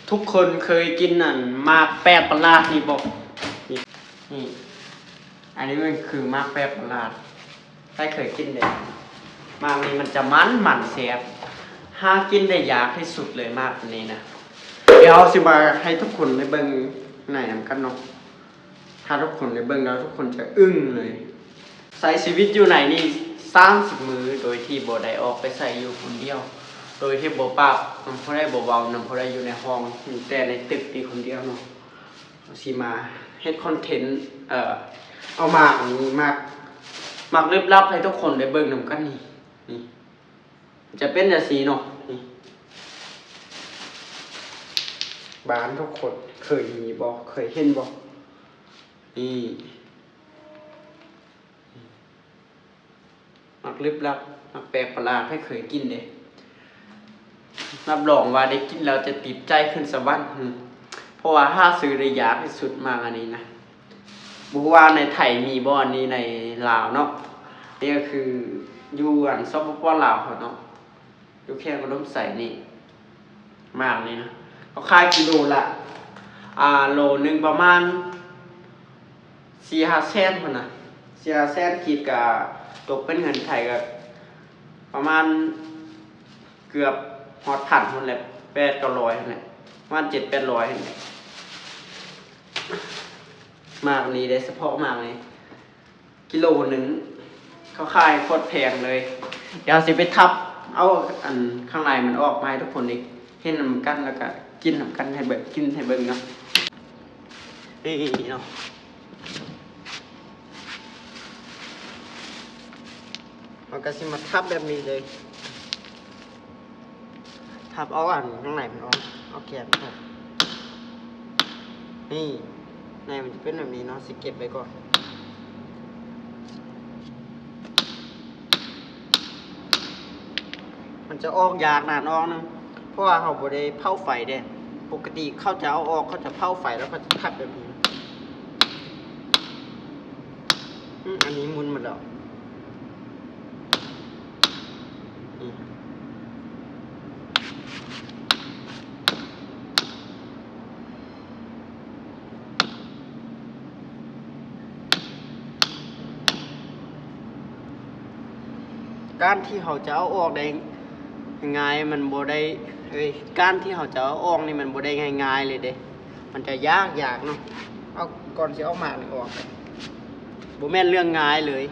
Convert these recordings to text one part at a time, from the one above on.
ທຸກຄົນເຄີຍກິນອັນໝາກແປກປະຫຼາດນີ້ບໍ່? ນີ້ ນີ້ ອັນນີ້ມັນຄືໝາກແປກປະຫຼາດ. ໃຜເຄີຍກິນເດ? ໝາກນີ້ມັນຈະມັນ ມັນແຊບ ຫາກິນໄດ້ຍາກທີ່ສຸດເລີຍໝາກນີ້ນະ. ດຽວເຮົາຊິມາໃຫ້ທຸກຄົນໄດ້ເບິ່ງໃນນຳກັນເນາະ. ຖ້າທຸກຄົນໄດ້ເບິ່ງແລ້ວ ທຸກຄົນຈະອຶ້ງເລີຍ. ໃຊ້ຊີວິດຢູ່ໃນນີ້ສາມສິບມື້ ໂດຍທີ່ບໍ່ໄດ້ອອກໄປໃສ ຢູ່ຄົນດຽວ ໂດຍທີ່ບໍ່ປາກນຳຜູ້ໃດ ບໍ່ເວົ້ານຳຜູ້ໃດ ຢູ່ໃນຫ້ອງ ມີແຕ່ໃນຕຶກນີ້ຄົນດຽວເນາະ. ເຮົາຊິມາເຮັດຄອນເທັນ ເອີ ເອົາໝາກນີ້ ໝາກ ໝາກລຶບລັບໃຫ້ທຸກຄົນໄດ້ເບິ່ງນຳກັນນີ້ ນີ້ ຈະເປັນຈັ່ງຊີ້ເນາະ. ນີ້ ບ້ານທຸກຄົນເຄີຍມີບໍ່? ເຄີຍເຫັນບໍ່? ນີ້ ໝາກລຶບລັບ ໝາກແປກປະຫຼາດ ໃຜເຄີຍກິນເດ? ຮັບຮອງວ່າໄດ້ກິນແລ້ວຈະຕິດໃຈຂຶ້ນສະຫວັນ ເພາະວ່າຫາຊື້ໄດ້ຍາກທີ່ສຸດໝາກອັນນີ້ນະ. ບໍ່ຮູ້ວ່າໃນໄທມີບໍ່ ອັນນີ້ໃນລາວເນາະ. ນີ້ກໍຄືຢູ່ອັນ ສປປ ລາວເຮົາເນາະ ຢູ່ແຂວງອຸດົມໄຊນີ້ ໝາກນີ້ນະ ເຂົາຂາຍກິໂລລະ ອ່າ ໂລໜຶ່ງປະມານສີ່ຫ້າແສນພຸ້ນນະ ສີ່ຫ້າແສນກີບ ກະຕົກເປັນເງິນໄທກະປະມານເກືອບຮອດພັນພຸ້ນແຫຼະ ແປດເກົ້າຮ້ອຍຫັ້ນແຫຼະ ປະມານເຈັດແປດຮ້ອຍຫັ້ນແຫຼະ. ໝາກນີ້ເດ້ ສະເພາະໝາກນີ້ ກິໂລໜຶ່ງ ເຂົາຂາຍໂຄດແພງເລີຍ. ດຽວຊິໄປທັບເອົາອັນຂ້າງໃນມັນອອກມາໃຫ້ທຸກຄົນໄດ້ເຫັນນຳກັນ ແລ້ວກະກິນນຳກັນ ໃຫ້ເບິ່ງ ກິນໃຫ້ເບິ່ງເນາະ. ນີ້ເນາະ ເຮົາກະຊິມາທັບແບບນີ້ເລີຍ. ພັບເອົາອັນຂ້າງໃນມັນອອກ ເອົາແກນອອກ. ນີ້ ໃນມັນຈະເປັນແບບນີ້ເນາະ ຊິເກັບໄວ້ກ່ອນ. ມັນຈະອອກຍາກນານອອກໜຶ່ງ ເພາະວ່າເຮົາບໍ່ໄດ້ເຜົາໄຟເດ້. ປົກກະຕິເຂົາຈະເອົາອອກ ເຂົາຈະເຜົາໄຟ ແລ້ວເຂົາຈະທັບແບບນີ້. ອືມ ອັນນີ້ໝຸນໝົດແລ້ວ. ການທີ່ເຮົາຈະເອົາອອກໄດ້ງ່າຍ ມັນບໍ່ໄດ້ ເອີຍ ການທີ່ເຮົາຈະເອົາອອກນີ້ ມັນບໍ່ໄດ້ງ່າຍໆເລີຍເດ້. ມັນຈະຍາກໆເນາະ. ເອົາ ກ່ອນຊິເອົາໝາກນີ້ອອກ ບໍ່ແມ່ນເລື່ອງງ່າຍເລີຍ.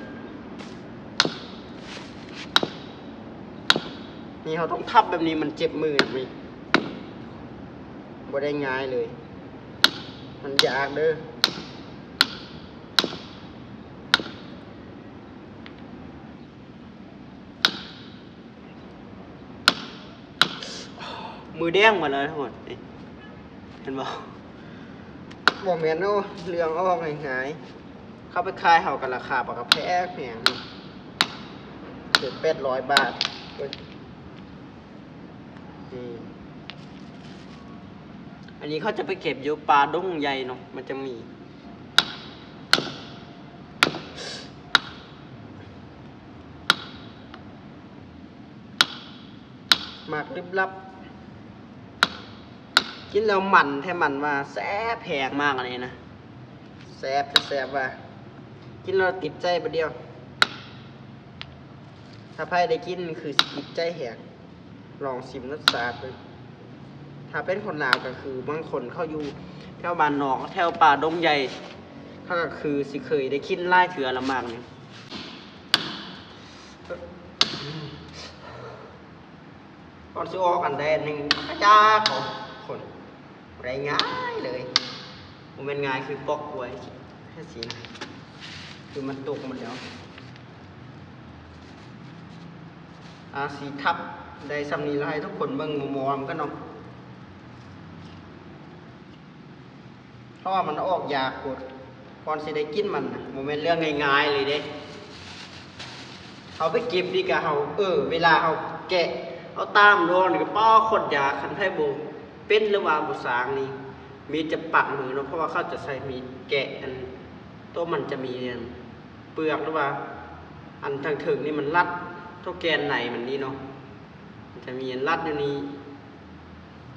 ນີ້ເຮົາຕ້ອງທັບແບບນີ້ ມັນເຈັບມືນີ້ ບໍ່ໄດ້ງ່າຍເລີຍ ມັນຍາກເດີ້. ມືແດງໝົດແລ້ວທັງໝົດນີ້ ເຫັນບໍ່? ບໍ່ແມ່ນເນາະ ເລື່ອງອອກງ່າຍໆ ເຂົາໄປຂາຍເຮົາກໍລາຄາປາກກະແພງແພງເນາະ ເຈັດແປດຮ້ອຍບາດ. ເອີ ອັນນີ້ເຂົາຈະໄປເກັບຢູ່ປ່າດົງໃຫຍ່ເນາະ ມັນຈະມີ. ໝາກລຶບລັບ ກິນແລ້ວມັນແທ້ ມັນວ່າແຊບແຮງໝາກອັນນີ້ນະ ແຊບແທ້ແຊບວ່າ ກິນແລ້ວຕິດໃຈບາດດຽວ. ຖ້າໃຜໄດ້ກິນຄືຊິຕິດໃຈແຮງ ລອງຊິມລົດຊາດເບິ່ງ. ຖ້າເປັນຄົນລາວກໍຄືບາງຄົນເຂົາຢູ່ແຖວບ້ານນອກ ແຖວປ່າດົງໃຫຍ່ ເຂົາກໍຄືຊິເຄີຍໄດ້ກິນຫຼາຍເທື່ອລະໝາກນີ້. ກ່ອນຊິອອກອັນໃດອັນໜຶ່ງ ອາຈາກຂອງຄົນ ບໍ່ໄດ້ງ່າຍເລີຍ ບໍ່ແມ່ນງ່າຍຄືປອກກ້ວຍແທ້ຊິນະ ຄືມັນຕົກໝົດແລ້ວ. ອາ ຊິທັບໄດ້ສ່ຳນີ້ລະ ໃຫ້ທຸກຄົນເບິ່ງມໍ່ໆນຳກັນເນາະ. ເພາະວ່າມັນອອກຍາກໂພດ ກ່ອນຊິໄດ້ກິນມັນນະ ບໍ່ແມ່ນເລື່ອງງ່າຍໆເລີຍເດ້. ເຮົາໄປເກັບນີ້ກະເຮົາ ເອີ ເວລາເຮົາແກະເອົາຕາມດອກນີ້ກະ ປ້າ ໂຄດຍາກ. ຄັນໃຜບໍ່ເປັນ ຫຼືວ່າບໍ່ຊ່າງນີ້ ມີດຈະປັກມືເນາະ ເພາະວ່າເຂົາຈະໃຊ້ມີດແກະ ອັນໂຕມັນຈະມີອັນເປືອກ ຫຼືວ່າອັນທາງເທິງນີ້ມັນລັດ ໂຕແກນໃນມັນນີ້ເນາະ ມັນຈະມີອັນລັດຢູ່ນີ້.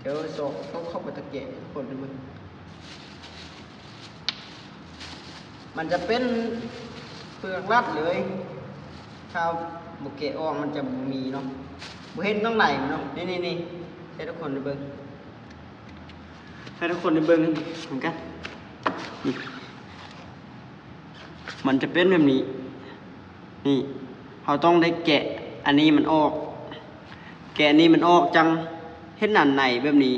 ດຽວສອກຕົກເຂົ້າໄປຕະແກະໃຫ້ທຸກຄົນໄດ້ເບິ່ງ. ມັນຈະເປັນເປືອກລັດເລີຍ ຖ້າບໍ່ແກະອອກມັນຈະບໍ່ມີເນາະ ບໍ່ເຫັນຂ້າງໃນມັນເນາະ. ນີ້ໆໆ ໃຫ້ທຸກຄົນໄດ້ເບິ່ງ ໃຫ້ທຸກຄົນໄດ້ເບິ່ງນຳກັນ. ນີ້ ມັນຈະເປັນແບບນີ້. ນີ້ ເຮົາຕ້ອງໄດ້ແກະອັນນີ້ມັນອອກ ແກະອັນນີ້ມັນອອກ ຈັ່ງເຫັນອັນໃນແບບນີ້.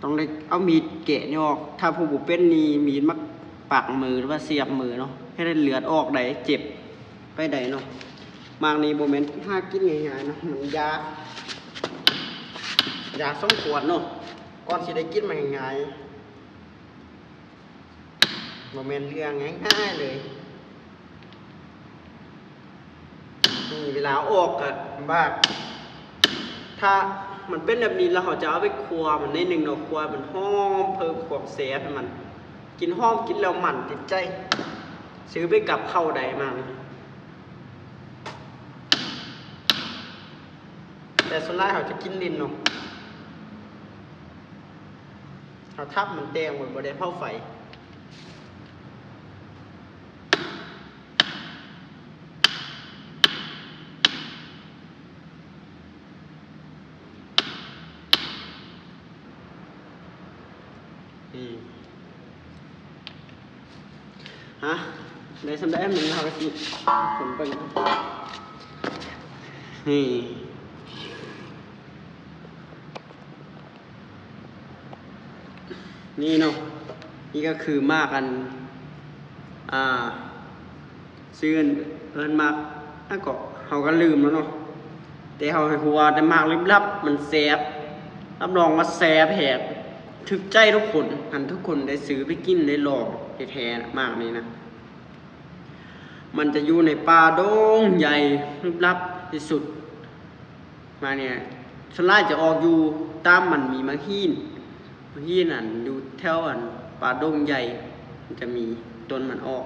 ຕ້ອງໄດ້ເອົາມີດແກະນີ້ອອກ. ຖ້າຜູ້ບໍ່ເປັນນີ້ ມີດມັກປັກມື ຫຼືວ່າສຽບມືເນາະ ເຮັດໃຫ້ເລືອດອອກໄດ້ ເຈັບໄປໄດ້ເນາະ. ໝາກນີ້ບໍ່ແມ່ນຫາກິນງ່າຍໆເນາະ ມັນຢາກ ຢາກສົມຄວນເນາະ ກ່ອນຊິໄດ້ກິນມັນງ່າຍໆ. ບໍ່ແມ່ນເລື່ອງງ່າຍໆເລີຍ. ນີ້ ເວລາເອົາອອກກະລຳບາກ. ຖ້າມັນເປັນແບບນີ້ແລ້ວ ເຮົາຈະເອົາໄປຂົ້ວມັນໜ້ອຍໜຶ່ງເນາະ ຂົ້ວໃຫ້ມັນຫອມ ເພີ່ມຄວາມແຊບໃຫ້ມັນ ກິ່ນຫອມ ກິນແລ້ວມັນຕິດໃຈ. ຊື້ໄປກັບເຂົ້າໄດ້ໝາກນີ້ ແຕ່ສ່ວນຫຼາຍເຮົາຈະກິນຫຼິ້ນເນາະ. ເຮົາທັບມັນແຕ່ງໄວ້ ບໍ່ໄດ້ເຜົາໄຟ. ອືມ ຮະ ໄດ້ສ່ຳໃດ ອັນໜຶ່ງເຮົາກະຊິຄົນເບິ່ງ. ນີ້ ນີ້ເນາະ ນີ້ກະຄືໝາກອັນ ອ່າ ຊື່ເອີ້ນໝາກ ແລ້ວກໍເຮົາກະລືມແລ້ວເນາະ ແຕ່ເຮົາໃຫ້ຮູ້ວ່າ ແຕ່ໝາກລິບລັບມັນແຊບ ຮັບຮອງວ່າແຊບແຮງ ຖືກໃຈທຸກຄົນ. ຄັນທຸກຄົນໄດ້ຊື້ໄປກິນ ໄດ້ລອງແທ້ໆ ໝາກນີ້ນະ ມັນຈະຢູ່ໃນປ່າດົງໃຫຍ່ ລິບລັບທີ່ສຸດ. ໝາກນີ້ ສ່ວນຫຼາຍຈະອອກຢູ່ຕາມ ມັນມີໝາກຫີນ ໝາກຫີນອັນຢູ່ແຖວອັນປ່າດົງໃຫຍ່ ມັນຈະມີຕົ້ນມັນອອກ.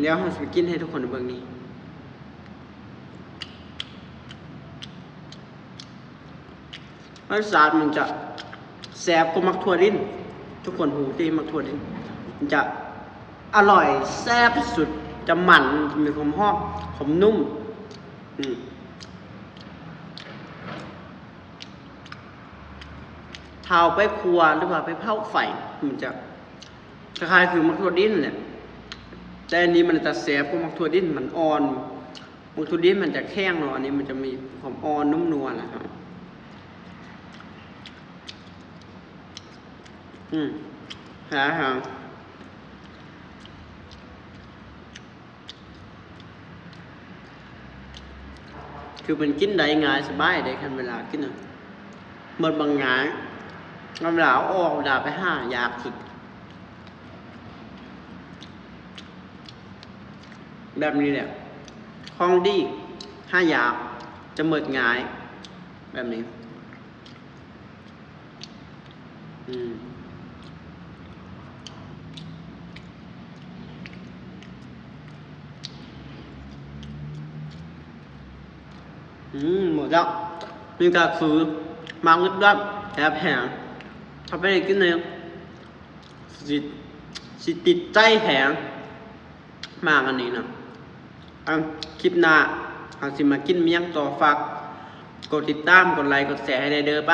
ດຽວເຮົາຊິໄປກິນໃຫ້ທຸກຄົນໄດ້ເບິ່ງນີ້. ລົດຊາດມັນຈະແຊບກວ່າໝາກຖົ່ວດິນ. ທຸກຄົນຮູ້ຕິ ໝາກຖົ່ວດິນມັນຈະອະລ່ອຍແຊບທີ່ສຸດ ຈະມັນ ມີຄວາມຫອມ ຄວາມນຸ້ມ. ອືມ ຖ້າເອົາໄປຂົ້ວ ຫຼືວ່າໄປເຜົາໄຟ ມັນຈະຄ້າຍໆຄືໝາກຖົ່ວດິນແຫຼະ ແຕ່ອັນນີ້ມັນຈະແຊບກວ່າໝາກຖົ່ວດິນ ມັນອ່ອນ. ໝາກຖົ່ວດິນມັນຈະແຂງເນາະ ອັນນີ້ມັນຈະມີຄວາມອ່ອນນຸ້ມນົວນະ. ອືມ ແຊບແຮງ. ຄືມັນກິນໄດ້ງ່າຍສະບາຍເດ້ ຄັນເວລາກິນນະ ໝົດບາງຢ່າງ ເວລາເອົາອອກ ເວລາໄປຫາຢາກກິນ ແບບນີ້ແຫຼະ ຂອງດີຫາຍາກ ຈະໝົດງ່າຍແບບນີ້. ອືມ ອືມ ໝົດແລ້ວ. ນີ້ກະຄືໝາກລິບລັບ ແຊບແຮງ ຖ້າໄປໄດ້ກິນນີ້ ຊິ ຊິຕິດໃຈແຮງ ໝາກອັນນີ້ນະ. ອັນ ຄລິບໜ້າເຮົາຊິມາກິນຫຍັງຕໍ່ ຝາກກົດຕິດຕາມ ກົດໄລ ກົດແຊໃຫ້ແດ່ເດີ. ໄປ.